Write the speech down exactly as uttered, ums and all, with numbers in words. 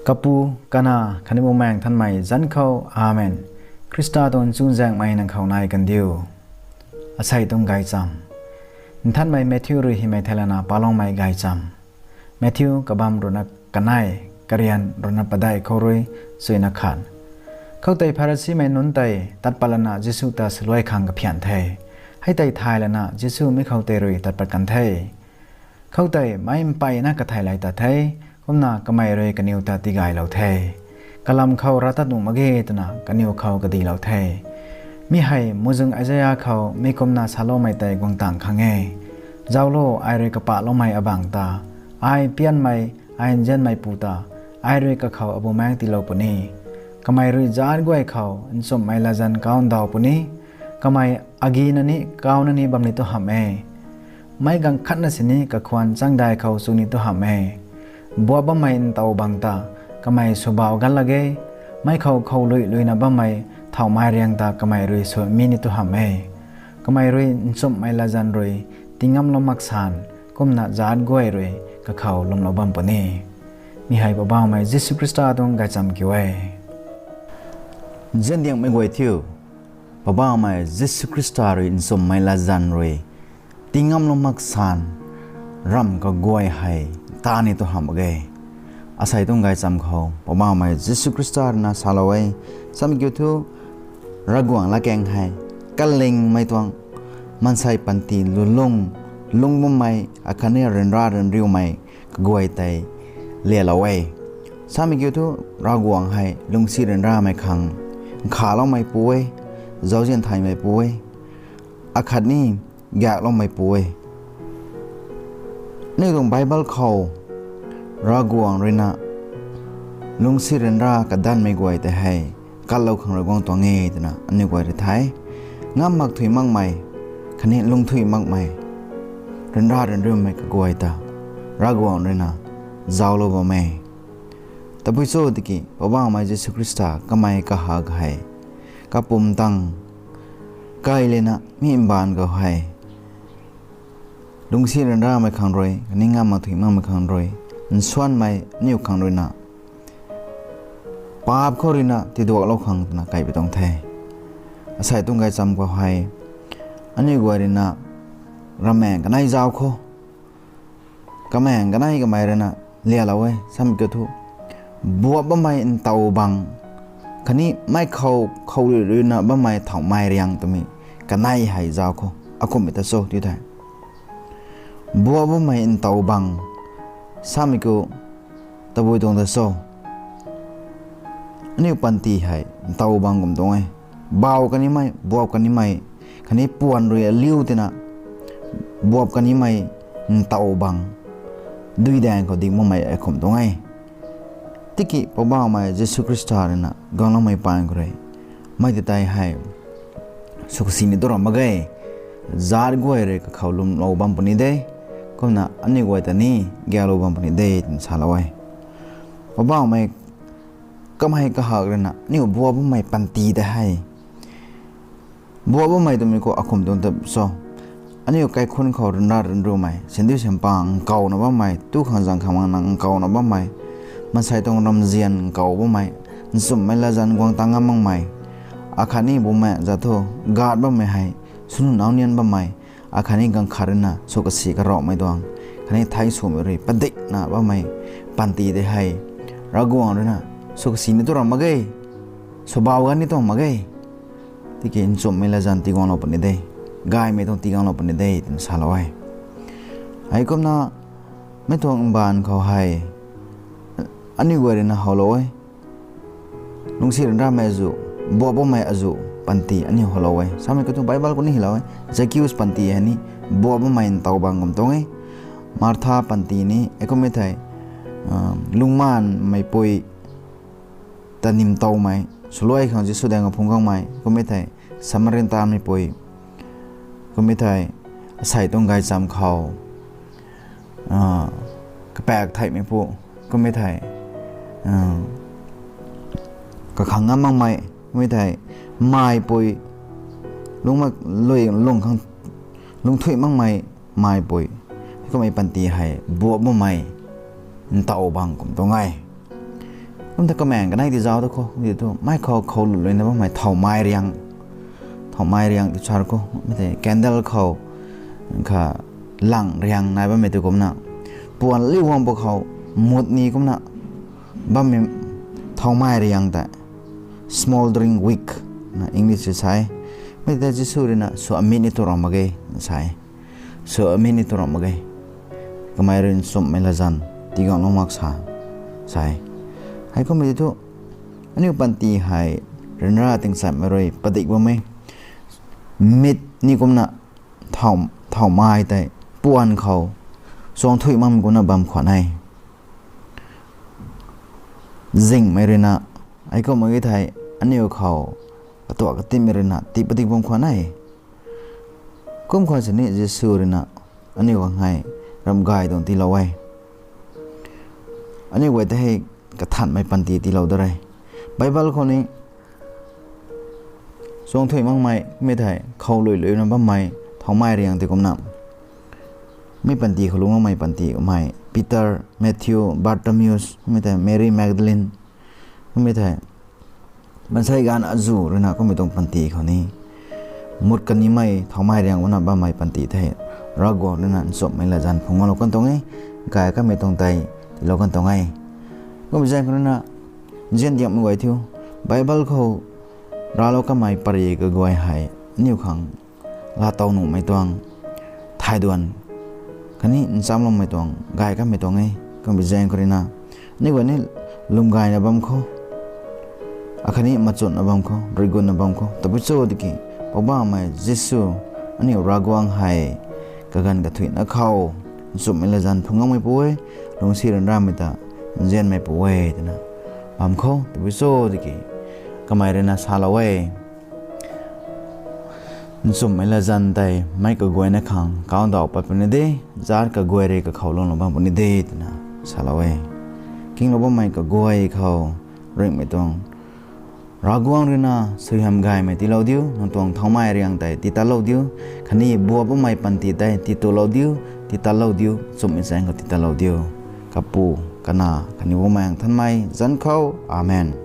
Kapu, Kanac khatni Bumaengh Nthanmei zanc khou, Amen. Khrista tuang chuzaenghmei nang khou nai kandiu. Asei tuang gaychamv. Nthanmei Matthew rui hymei thei lana paloumei gaychamv. Matthew kabamv ruhna kanei, karian ruhna padeih khou rui chuyna khat. Khoutei Pharisimei nunc tei tat pat lana Jisu ta saluai khang kaphian the. Hei tei thay lana Jisu mi khou tei rui tat pat kan the. Khoutei meic mpeyna katheilay ta the, kumna kamei rui kaniw ta tigaylou the. Kalam khou ravtat nuh mak ge twna kaniw khou kadilou the. Mi hei muhzwng Isaia khou mi kumna saloumei tei guang tang khang e. Zauclo, ai rui kapahloumei abangc ta, ai pianmei, ai nzianmeipu ta, ai rui kakhou abumaengc tiilou puni. Kamei rui zaatc guay khou nchumhmei latzan kau ndaw puni. Kamei agina ni kauna ni bam ni tu hamh e. Meic gaanv khatna sini kakhwan changdai khou chu ni tu hamh e. Buap bammei ntaw bang ta kamei swbau gan lak ge. Meic khou khou lui luina bammei thauhmei riang ta kamei rui sw mi ni tu hamh e. Kamei rui nchumhmei latzan rui tingamlou mak san, kumna zaatc guay rui kakhou lwmlou bam puni. Mi hei Poubauhmei Jisu Khrista tuang gaychamv kiu e. Nziandiangmei guay thiu, Poubauhmei Jisu Khrista rui nchumhmei latzan rui tingamlou mak san, ramh kaguay hei ta ni tu hamh mak ge. Asei tuang gaychamv khou Poubauhmei Jisu Khrista ruina salou e. Samei kiu thu, Ravguangc latkaeng hei kalingmei tuang, maansei panty lulung, lung bammei akhatni ryanra ryanriumei kaguay tei lialou e. Samei kiu thu, Ravguangc hei lungcsi ryanramei khang nkhaloumeipu e, zauzian thaymeipu e, akhatni gaekloumeipu e. Aniu tuang Bible khou Ravguangc ruina lungcsi ryanra kadanmei guay tei hei katlou khang rui guang tuang e twna aniu guay rui the. Ngam mak thuy makmei khatni lungthuy makmei, ryanra ryanriumei kaguay ta Ravguangc ruina zauclou bam e. Tabui cho tiki Poubauhmei Jisu Khrista kamei kahak hei kapumc tang kai lana mi mbaanv khou hei lungcsi ryanramei khang rui khatni ngam mak thuy makmei khang rui, nsuanmei aniu khang ruina paap khou ruina tiduaklou khang twna kaipi tuang the. Asei tuang gaychamv khou hei aniu guay ruina rameng kanei zauc khou kameng kanei kamei ruina lialou e. Samei kiu thu, buap bammei ntaw bang khatni meic khou khou rui ruina bammei thauhmei riang twmei kanei hei zauc khou akumhmei ta cho ti the. Buap bammei ntaw bang, samei kiu, tabui tuang ta cho, aniu panty hei ntaw bang kum tuang e. Bau kanimei, buap kanimei, khatni puan rui aliu tina buap kanimei ntaw bang, duidaeng khou ding makmei akum tuang e. Tiki Poubauhmei Jisu Khrista ruina guangloumei paan khou rui mei tei tei hei sukasi ni tu ram mak ge. Zaatc guay rui kakhou lwmlou bam puni de, kumna aniu guay ta ni gaeklou bam puni de twna salou e. Poubauhmei kamei kahak ruina aniu buap bammei panty tei hei, buap bammei twmei khou akum tuang ta cho, aniu kaikhunc khou ryanra ryanriumei, sindiu sinpang nkauna bammei, tu khang zang khang makna nkauna bammei, maansei tuang ramzian nkau bammei, nchumhmei latzan guang tang ngam makmei, akhatni bumaengh zat thu gaat bammei hei swnuh nau nian bammei, akhatni ganv khat ruina sukasi karauhmei tuang khatni thei swmei rui padikna bammei panty tei hei Ravguangc ruina sukasi ni tu ram mak ge, swbau gan ni tuang mak ge. Tiki nchumhmei latzan tiguanglou puni de, gaymei tuang tiguanglou puni de twna salou e. Heikumna mei tuang mbaanv khou hei aniu guay ruina howlou e. Lungcsi ryanramei azuh, buap bammei azuh panty aniu howlou e. Samei kiu thu Bible khou ni hylou e, Zacchaeus panty hei ni buap bammei ntaw bang kum tuang e. Martha panty ni, e kummei thei, lungmanmeipui, ta nimtowmei, swluai khang Jisu daeng khou phungc kanmei, kummei thei Samaritanmeipui, kummei thei asei tuang gaychamv khou kapaek theihmeipu, kummei thei kakhang ngam makmei, kummei thei meipui, lung mak, lui lung khang, lungthuih makmei meipui, kummei panty hei buap bammei ntaw bang kum tuang e. Kum ta kamaeng kanei ti zauc da khou, mi tu mei khou khou luluina bammei thowmei riang, thowmei riang ti sa khou, mi tei candle khou kha lang riang nai bammei tu kumna, puan liu guang pw khou mut ni kumna bammei thowmei riang tei smouldering wick na English sai. Mi tei Jisu ruina sw amit ni tu ram mak ge sa e. Sw amit ni tu ram mak ge. Kamei rui nchumhmei latzan tigang lung mak sa, sa e. Heikummei ti thu, aniu panty hei ryanra tingsaekmei rui padik bam e. Mit ni kumna thow, thowmei tei puan khou chuang thuy makmei kumna bam khwan e. Zinghmei ruina, heikummei ki thei aniu khou katuak katinmei ruina tii padik bam khwan e. Kum khwan sini Jisu ruina aniu khang hei ramh gay tuang tiilou e. Aniu guay tei hei kathanmei panty tiilou da re. Bible khou ni chuang thuy makmei, mi thei khou lui luina bammei thowmei riang ti kumna, mi panty khou lungc makmei panty kummei Peter, Matthew, Bartimaeus, mi tei Mary Magdalene, mi tei maansei ganv azuh ruina kummei tuang panty khou ni mut kanimei thowmei riang kumna bammei panty tei Ravguangc ruina nchumhmei latzan phungc guanglou kan tuang e. Gay kamei tuang tei tiilou kan tuang e. Kummei zaeng khou ruina nzian diakmei guay thiu, Bible khou raclou kamei pary kaguay hei aniu khang laatow nuhmei tuang thai duan khatni nchamloumei tuang gay kamei tuang e. Kummei zaeng khou ruina aniu guay ni lwm gayna bam khou, akhatni machunna bam khou, ruigunna bam khou, tabui cho tiki Poubauhmei Jisu, aniu Ravguangc hei kaganv kathuicna khou nchumhmei latzan phungc guangmeipu e, lungcsi ryanramei ta nzianmeipu e twna bam khou, tabui cho tiki kamei ruina salou e. Nchumhmei latzan tei meic kaguayna khang kau ndauh pat puni de, zaat kaguay rui kakhou lungclou bam puni de twna salou e. Kinglou bammei kaguay khou ringhmei tuang Ravguangc ruina suaihiam gaymei tiilou diu, nang tuang thowmei riang tei tiitatlou diu, khatni buap bammei panty tei tiitulou diu, tiitatlou diu, nchumhmei zaeng khou tiitatlou diu. Kapu, Kanac khatni Bumaengh Nthanmei zanc khou. Amen.